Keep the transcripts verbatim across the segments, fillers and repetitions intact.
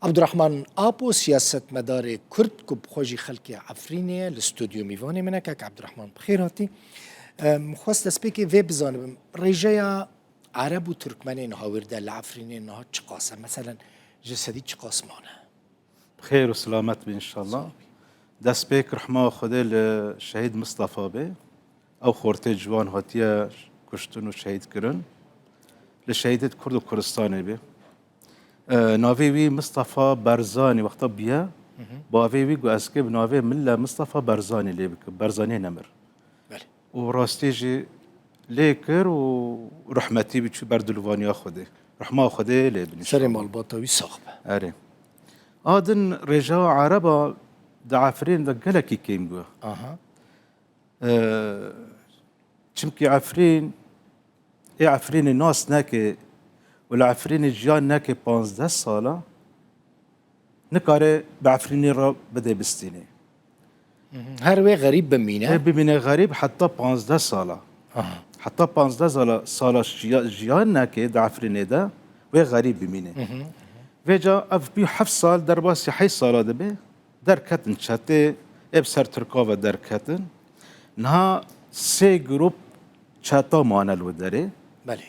Abdurrahman Apo, siyasetmedarê Kurd ku bi xwe jî xelkê Efrînê ye, li stûdyo mîvanê min e. Kak Abdurrahman, bi xêr hatî. Em, xwest destpêkê vê bizanibim. Rêjeya Ereb û Tirkmenên hawîrde li Efrînê niha çiqas e? Meselen, ji sedî çiqas mane? Bi xêr û silamet bin înşallah. Destpêk rehma Xwedê li şehîd Mistefa be. Ew xortê ciwan hatiye kuştin û şehîd kirin. Li şehîdê Kurd û Kurdistanê be. E, navê wî Mistefa Berzanî wexta bûye, bavê wî got, "Ez kê bi navê min le Mistefa Berzanî lê bikim, Berzanî nemir." Belê. Û rastî jî lê kir û rehmetî bû, çû ber dilûvaniya Xwedê. Rehma Xwedê lê bin. Serê malbata wî sax be. Erê. A din rêjeya Ereba di Efrînê de gelekî kêm bû. Aha. E, çimkî Efrîn, ê Efrînê nas neke û li Efrînê jiyan neke panzdeh sala, nikare bi Efrînê re bide bistînê. Her wê xerîb bimîne? Wê bimîne xerîb heta panzdeh sala. Aha. Heta panzdeh sala, sala jiya-, jiyan neke di Efrînê de, wê xerîb bimîne. Vêca ev bî heft sal, derbasî heyt sala dibe, derketin çetê, ê bi ser Tirka ve derketin. Niha sê grûp çeta mane li wê derê. Belê.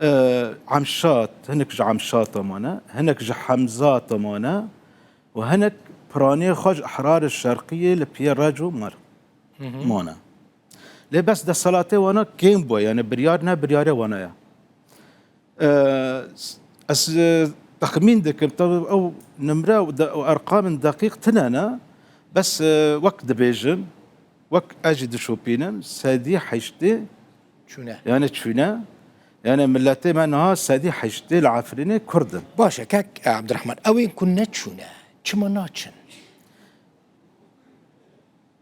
E, Emşat, hinek ji Emşata mane, hinek ji Hemzata mane û hinek piraniyê xwe ji Ehrar Şerqiyê li Piyê Reco mar mane. Lê bes desthilatê wana kêm bû, yani biryar ne biryarê wana ye. E, ez, e, texmîn dikim, tabi ew nimre û de-, û erqamên deqîq tine ne, bes, e, wek dibêjin, wek ez jî dişopînim, sedî heştê çûne. Yani çûne. Yani milletê me niha sedî heştê li Efrînê Kurd in. Baş e, kek Abdurrahman, ew ên ku neçûne, çima naçin?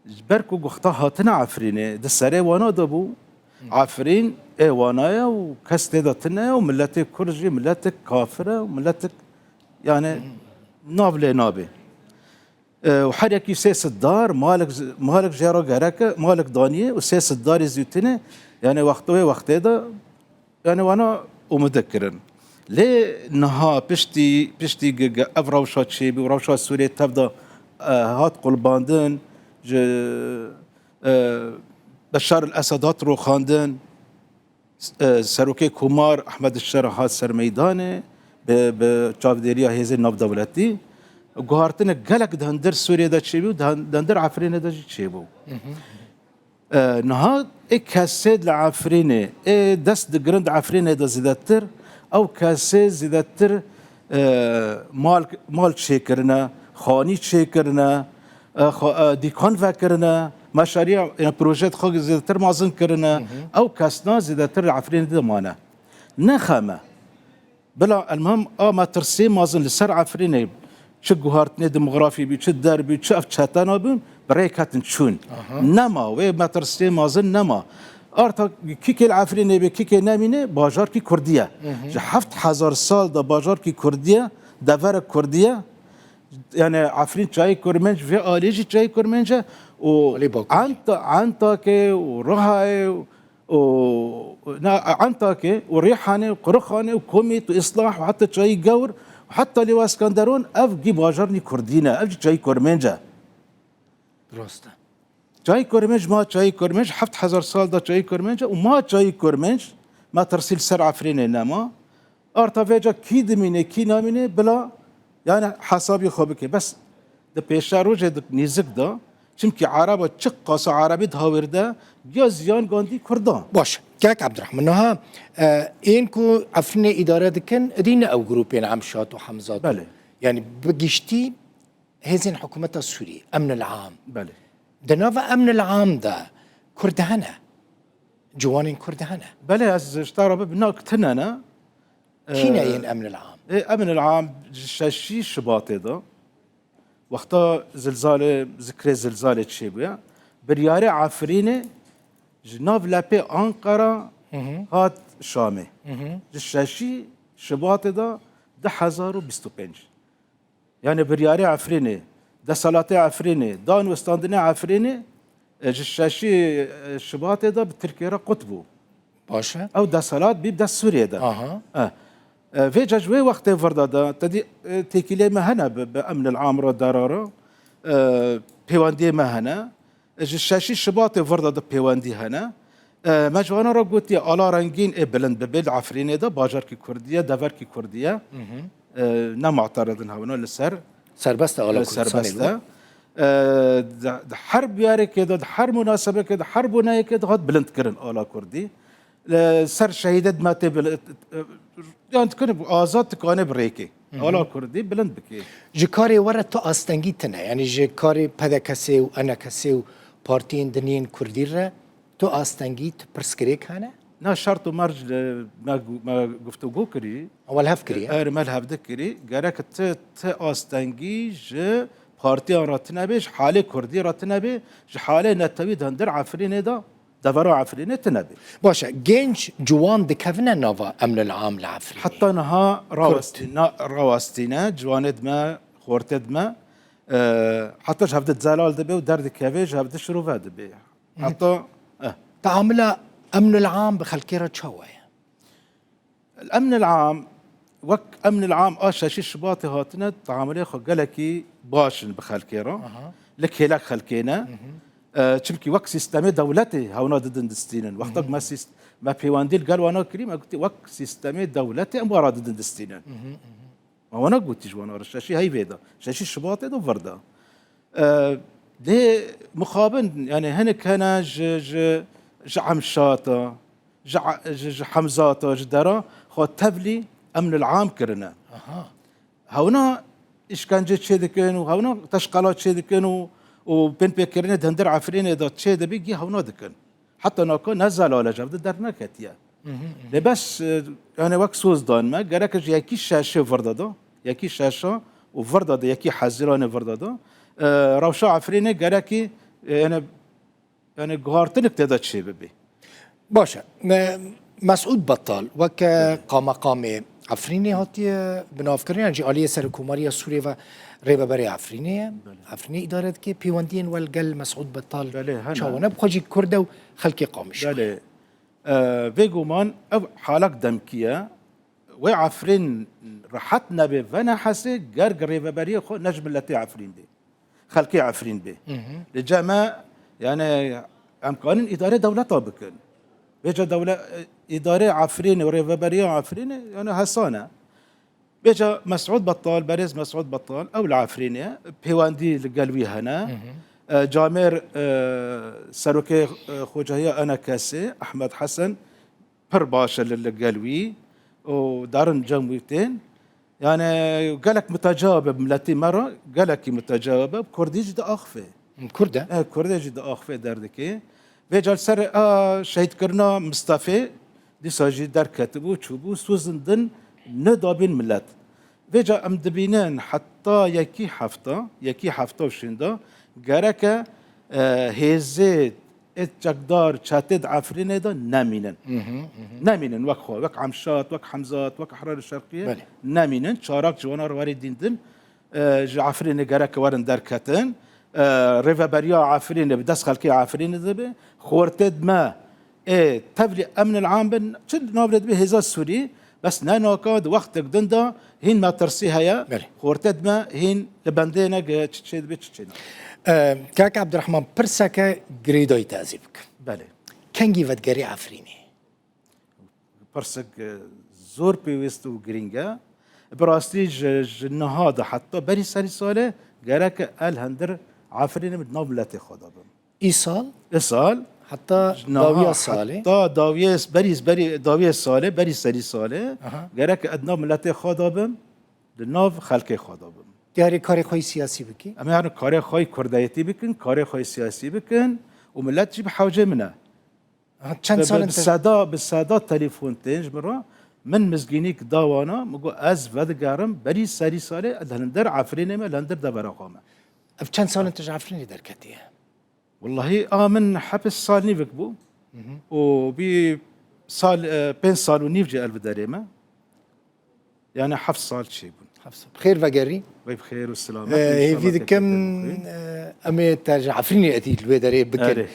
Ji ber ku wexta hatine Efrînê, di serê wana de bû. Efrîn ê wana ye û kes tê de tine ye û miletê Kurd jî miletek kafir e û miletek, yani, nav lê nabe. E, û her yekî sê sed dar, malek, malek jê re gerek e, malek daniye û sê sed darî zî tine. Yani, wexta wê wextê de, yani, wana umide kirin. Lê niha piştî, piştî gi-, gi-, ev rewşa çêbû, rewşa Sûriyê tev de, e, hat qulbandin, ji, e, Beşar el Esed hat roxandin, e, serokê Komar Ehmed Şer hat ser meydanê, bi, bi çavdêriya hêzên navdewletî, guhartinek gelek di hundir Sûriyê de çêbû, di hun-, di hundir Efrînê de jî çêbû. E, niha ê kesê li Efrînê, ê dest digirin di Efrînê de zêdetir, ew kesê zêdetir, e, mal, mal çêkirine, xanî çêkirine, e, xwe, e, dîkan vekirine, meşariya, yani proje xwe zêdetir mazin kirine, ew kesna zêdetir li Efrînê de mane. Ne xem e. Bila elmam a metirsiyê mazin li ser Efrînê, çi guhartinê demografî bî, çi der bî, çi ev çetena bûn, bi rê ketin çûn. Aha. Nema, wê metirsiyê mazin nema. Arta kîkê li Efrînê bê, kîkê nemîne, bajarkî Kurdî ye. Ji heft hezar sal de bajarkî Kurdî ye, deverek Kurdî ye. Yani Efrîn çayê Kurmenc, vê alî jî çayê Kurmenc e. Û Alî Bakur. Anta-, Antakê û Rihayê û û na, Antakê û Rîhanê û Qirixanê û Komît û Îslah û heta Çayî Gewr û heta Lêwa Skenderon, ev gî bajarnî Kurdî ne, ev jî çayî Kurmenc e. Rast e. Çayî Kurmenc ma çayî Kurmenc, heft hezar sal da çayî Kurmenc e û ma çayî Kurmenc, ma tirsî li ser Efrînê nema. Arta vêca kî dimîne, kî namîne, bila, yani hesabî xwe bike. Bes di pêşerojê di nêzik de, çimkî Ereba çiqasa Erebî dihawirde, giya ziyan gandî Kurdan. Baş, kek Abdurrahman, niha, e, ên ku Efrînê îdare dikin, edî ne ew grûpên Emşat û Hemzat. Belê. Yani bi giştî hêzên hikûmeta Sûrî, emnil am. Belê. Di nava emnil am de Kurd hene. Ciwanên Kurd hene. Belê, ez ji te re bibim, nak tune ne. Kî ne yên emnil am? Ê, emnil am ji şeşî Şibatê de, wexta zilzalê, zikrê zilzalê çêbûye, biryarê Efrînê ji nav lepê Anqara hat Şamê. Ji şeşî Şibatê de du hezar û bîst û pênc. Yani biryarê Efrînê, deselatê Efrînê, dan û standinê Efrînê, e, ji şeşî, e, Şibatê de bi Tirkiye re qut bû. Baş e. Ew deselat bî bi dest Sûriyê de. Aha. E. E, vêca ji wê wextê vir de de, te dî, e, têkiliyê me hene bi, bi emnil am re, dera re, e, pêwendiyê me hene. E, ji şeşî Şibatê vir de de pêwendî hene. E, me ji wana re gotiye, ala rengîn ê bilind bibe li Efrînê de, bajarkî kurdî ye, deverkî kurdî ye. E, ne muteredin hewna li ser. Serbest e ala e, Kurdistanê serbest e. E, di, di her biyarekê de, di her munasebekê de, her boneyekê de hat bilindkirin ala kurdî. Li ser şehîdê dime tê bil-, yan dikine azad dikane bi rêkê. Ala kurdî bilind bikê. Ji karê we re tu astengî tine. Yanî ji karê P D K S û E N K S û partiyên din yên kurdî re tu astengî, tu pirsgirêk hene? Na şert û merc li me gu-, me guftûgû kirî. Ewel hev kiriye. Er me li hevdi kirî. Gerek ti, ti astengî ji partiyan re tine bê, ji halê kurdî re tine bê, ji halê netewî di hundir Efrînê de, devera Efrînê tine bê. Baş e, genç ciwan dikevine nava emnil am li Efrînê? Heta niha rawestîne, rawestîne, ciwanê dime, xortê dime, e, heta ji hevdi zelal dibe û derdikeve, ji hevdi şirove dibe. Heta, eh. Teamila emnil am bi xelkê re çawa ye? Emnil am, wek emnil am a şeşî Şibatê hatine, teamilê xwe gelekî baş in bi xelkê re. Aha. Li kêlek xelkê ne. E, çimkî wek sîstemê dewletê hewna didin distînin. Wexta ku me sîst-, me pêwendî li gel wana kirî, me gotî wek sîstemê dewletê em wara didin distînin. Me wana gotî ji wana re, şeşî heyvê de, şeşî Şibatê de vir de. E, lê mixabin, yani hinek hene ji, ji, ji Emşata, ji, ji, ji Hemzata, ji dera xwe tevlî emnil am kirine. Aha. Hewna îşkence çê dikin û hewna teşqala çê dikin û, û pênpêkirinê di hundir Efrînê de çê dibe, gî hewna dikin. Heta naka ne zelal e, ji hev de derneketiye. Lê bes, e, yani wek soz dan me, gerek ji yekî şeşê vir de de, yekî şeşa û vir de de, yekî Hezîranê vir de de, e, rewşa Efrînê gerekî, e, yani, yani guhartinik tê de çêbibe. Baş e. Me-, Mesûd Betal weke qameqamê Efrînê hatiye binavkirin, yan jî aliyê Serokkomariya Sûriyê ve rêveberê Efrînê ye. Belê. Efrînê îdare dike. Pêwendiyên we li gel Mesûd Betal Belê, hene. Çawa ne? Bi xwe jî Kurd e û xelkê Qamişlo ye. Belê. E, vê guman ev halek demkî ye. Wê Efrîn rehet nebe, venehese, ger rêveberiyê xwe ne ji miletê Efrîn bê. Xelkê Efrîn bê. Li cem me, yani, em kanin îdare dewleta bikin. Vêca dewle-, îdare Efrînê û rêveberiya Efrînê, yani, hesan e. Vêca Mesûd Betal, berêz Mesûd Betal, ew li Efrînê ye, pêwendî li gel wî hene. E, camêr, e, serokê, e, xocahiya E N K S'ê, Ehmed Hesen, pir baş e li, li gel wî û darin cem wî tên. Yani gelek mutecabe bi miletî me re, gelekî mutecabe, bi kurdî jî diaxife. Kurd e? E, kurdê jî diaxife derdikê. Vê car ser, a, şehîdkirina Mistefê dîsa jî derketibû, çûbû, sozin din nedabîn milet. Vêca em dibînin heta yekî hefta, yekî hefta û şênda gereke, e, hêzê ê çekdar çetê di Efrînê de nemînin. Nemînin wek xwe, wek Emşat, wek Hemzat, wek Ehrar Şerqiyê Belê. nemînin. Çarak ji wana re werê dîn din, e, ji Efrînê gereke werin derketin. E, rêveberiya Efrînê bi dest xelkê Efrînê dibe. Xortê dime ê tevlî emnil am bin, çi nav re dibe hêza Sûrî, bes ne naka di wextek din de hîn metirsî heye. Belê. Xortê dime hîn li bendê ne ge çi çê dibe, çi çê nabe. E, Kak Ebdurehman, pirseke girêdayî te ez ê bikim. Belê. Kengî vedigerî Efrînê? Pirsek, e, zor pêwîst û girîng e. Bi rastî ji, ji niha de heta berî serî salê gereke el hundir Efrînê bi nav miletê xwe de bim. Îsal? Îsal. Heta Niha dawiya salê? Heta dawiyê s-, berî, berî, dawiyê salê, berî serî salê, Aha. gerek ez di nav miletê xwe de bim, di nav xelkê xwe de bim. Diyarê karê xwe yî siyasî bikî? Em yani karê xwe yî kurdayetî bikin, karê xwe yî siyasî bikin û milet jî bi hewcê min e. Aha, çend Bi, bi, salin bi te- seda, bi seda telefon tên ji min re, min mizgînîk da wana, min got ez vedigerim, berî serî salê, ez li hundir Efrînê me, li hundir devera xwe me. Ev çend salin te ji Efrînê derketiye? Wellahî, a min hepis sal nîvik bû. Mhm. Û bî sal, e, pênc sal û nîv jî el bi derê me. Yani heft sal çêbûn. Heft sal. Bi xêr vegerî. Vey bi xêr û selamet. E, inşallah hêvî dikim, e, em ê te ji Efrînê etî li wê derê bikin. Erê.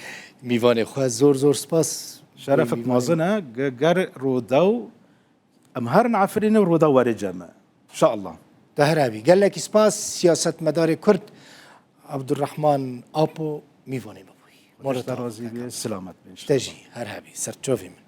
Mîvanê xwe zor zor spas. Şerefek mezin e. Ge-, ger Rûdew Em herin Efrînê û rûda werê cem e. Înşallah. Te her hebî. Gelekî spas siyasetmedarê Kurd Abdurrahman Apo mîvanê me bûyî. Mala te Razî be, selamet bin. Te jî her hebî. Serçavê min.